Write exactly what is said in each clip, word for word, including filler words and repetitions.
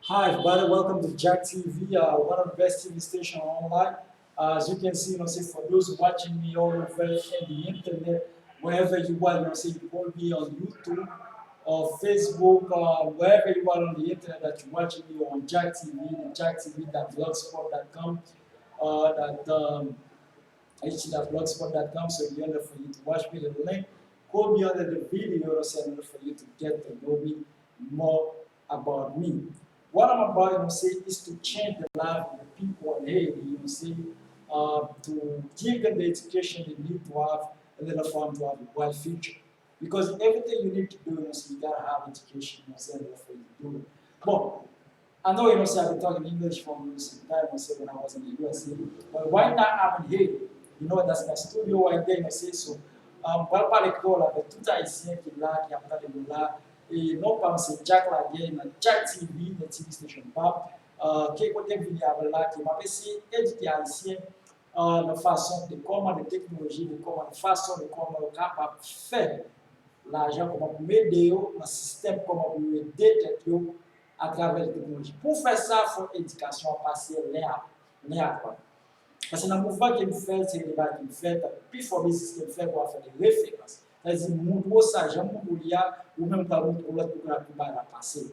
Hi, everybody. Welcome to Jack T V, uh, one of the best T V station online. Uh, as you can see, you know, say for those watching me all over in the internet, wherever you are, you know, say you could be on YouTube or Facebook, uh, wherever you are on the internet that you're watching me on Jack T V, the jack t v dot blogspot dot com, uh, that um, h t dot blogspot dot com. So in order for you to watch me, the link could be under the video, you know, say in order for you to get to know me more about me. What I'm about, you know, say, is to change the life of the people in Haiti, you know, say, uh, to give them the education they need to have in order for them to have a bright future. Because everything you need to do, you know, say, you gotta have education, you know, say, in order for you to do it. Bon, I know, you know, say, I've been talking English for a long time, you know, say, when I was in the U S A. But right now, I'm in Haiti. You know, that's my studio right there, you know, say, so, um, pral pale kreyòl avèk tout Ayisyen ki la, ki ap tande nou la. E non pa m se Jack Laguerre nan Jack T V, nan T V Station pa m. Uh, ke kote m vini avè l la, ke m ap eseye edike Ayisyen, uh, nan fason de kòman, de teknoloji, de kòman, de fason, de kòman yo kapab fè lajan, kòman pou m ede yo nan sistèm, kòman pou yo ede tèt yo atravè teknoloji. Pou fè sa, fò edikasyon an pase len a, len a pran. Paske nan mouvman ke m fè, se de bagay ke m fè, pifò biznis ke m fè, pou fè de referans. Sa vle di, montre w sa, jan m montre w li a, ou menm pral montre w lòt pou ka pou bagay la pase.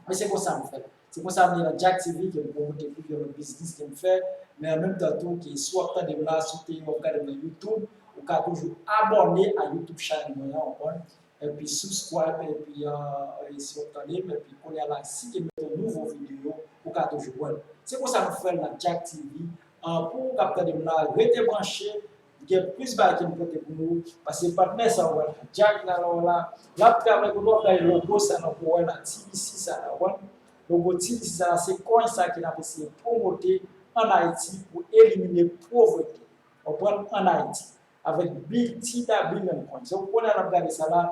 Men se konsa m fè. Se konsa m ye nan Jack T V ke m pwomote plizyè lòt biznis ke m fè. Men an menm tan tou, ke si w ap tande m la, si w te w ap gade m nan YouTube, ou ka toujou abòne a YouTube channel mwen an, w konprann? Epi subscribe, epi, uh, e si w ap tande m, epi kounye a la, si ke m mete yon nouvo videyo, ou ka toujou wè l. Se konsa nou fè l nan Jack T V. Uh, pou ou k ap tande m la, rete branche, gen plis bagay ke m pote pou nou, paske patnè sa w wè la, Jack la, la, la, l ap travay pou nou, ap bay logo sa nan pou wè la, T V C sa la, wè. Logo T V C sa la, se kòny sa ke n ap eseye pwomote ann Ayiti pou elimine povrete. Ou konprann, ann Ayiti. Avèk Big T W M Coin. Se ou konnen n ap gade sa la.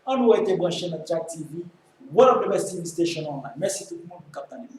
Ann nou rete branche nan Jack T V, one of the best T V station online. Mèsi tout moun pou k ap tande.